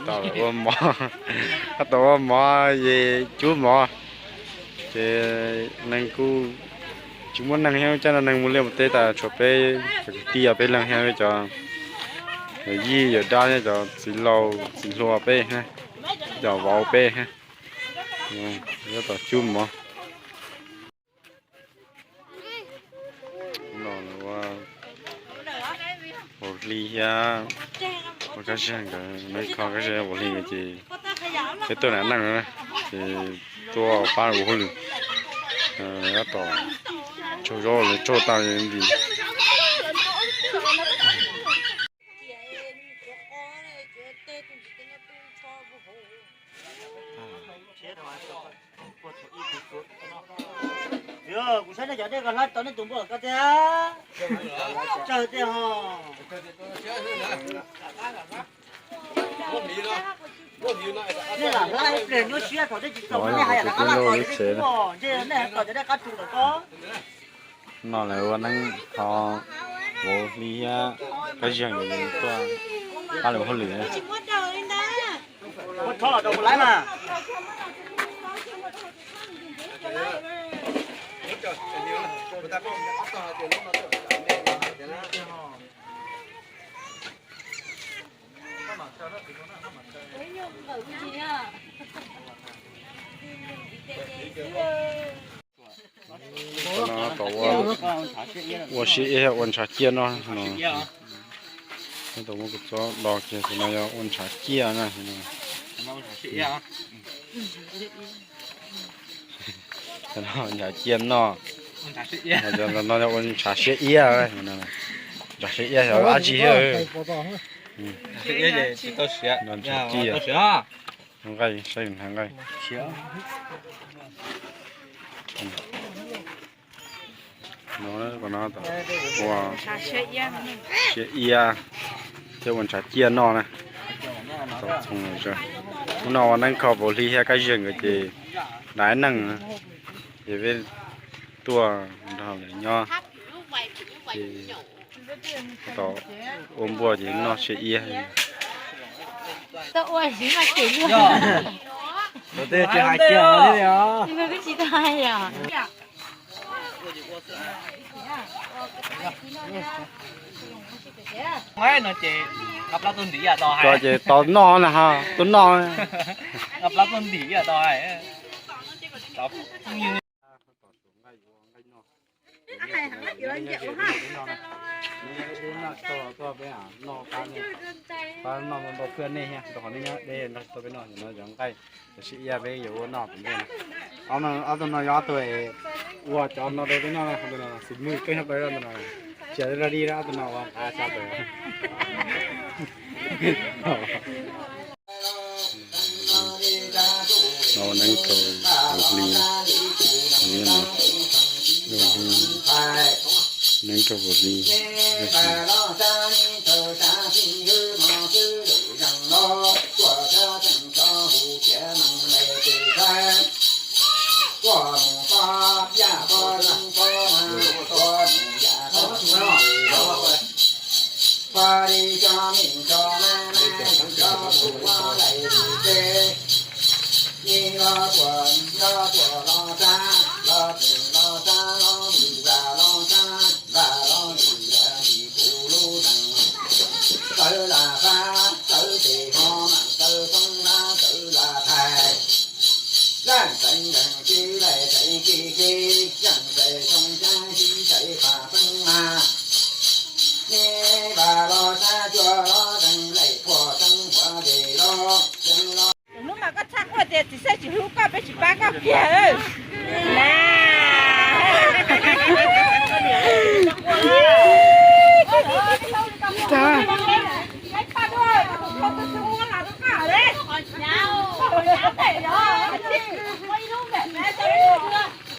Tab tom ua mov, tab tom ua mov es cub mov. Ces neeg kuj tsis muaj neeg thiab, coj neeg mus liaj mus teb tas tshuav peb cov kwv tij peb leeg thiab cov yawm yij yawm dab thiab cov txiv laus txiv hluas peb thiab, cov vauv peb thiab. Tab tom cub mov. Hnub no ua vauv hli thiab ua kab zag nkawd, neb kho kab zag vauv hli nkawd ces peb tuaj na neej na, ces tuaj pab vauv hauj lwm, tab tom tsaug zog lawv tsaug tag li. Kuv saib nej cov dej ko hlab tau nej tus npua ko tiag, tsawg tiag ho. Nej lam hlab ib pliag nyuaj siab thaum nej tsis tau, nej hais yam li qab laj ko, nej tsis muaj ntsej, nej hlab tau cov dej qab tsu ntawm ko. No lawv ua neeb kho vauv hli thiab kab zag nkawd tuaj pab lawv hauj lwm. Ua rho los rau kuv laib mas. Tom no tom ua, ua siab iab ua ntshav ciaj noj no. Tom muab kuv txob do kiag, tom no yog ua ntshav ciaj na. Ntshav ciaj noj. Tom no yog ua ntshav siab iab, ntshav siab iab yog dab tsi thiab. Ntshav ciaj. Nqaij, saib nqaij. Ua siab iab thiab ua ntshav ciaj noj na. Hnub no ua neeb kho vauv hli thiab kab zag nkawd ces dab neeg ces peb tuaj nrog lawv nyob ces ua npua ces noj siab iab. Ces tau noj na ha, tuaj noj. Pab noj ntau ntau phwj nej thiab, rau qhov nej nyob deb nrog tau peb noj, no yog nqaij, cov siab iab peb yuav ua noj tom ntej. Ob tug no yog ob tug ua cov no rau peb noj, xis mwj kawg nyob pab ntawm no, cia li ob tug no ua qab xya pawg. No neeb rau vauv hli, neeb rau vauv hli. Hnub no koj txhaj quaj tias txiv saib tsis hlub koj, peb tsis pab koj kiag.